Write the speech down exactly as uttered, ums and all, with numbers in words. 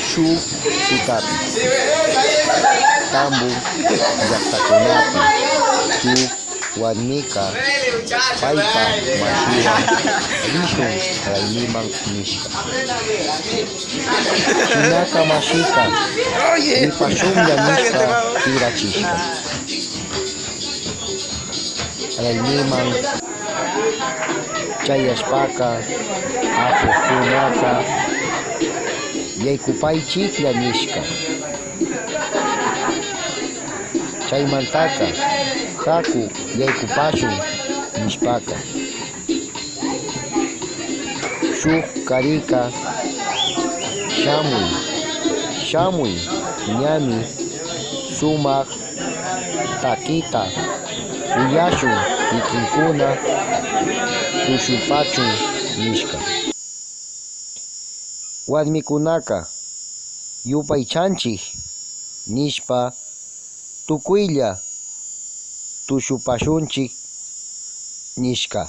Shuk tutapi, Tambo llaqtakunapi huk warmiqa paypa mashiwan lishun raymiman nishpa. Shinaka mashiqa ripashunlla nishpa tirachishqa. Raymiman chayashpaqa apuqkunaqa yaykupaychiklla nishqa. Chaymantaqa haku yaykupashun nishpaqa. Shuk karika, shamuy, shamuy, ñami sumaq takita uyashun, kikinkuna tushupachun nishpa. Warmikunaqa yupaychanchik nishpa tukuylla tushupashunchik nishka.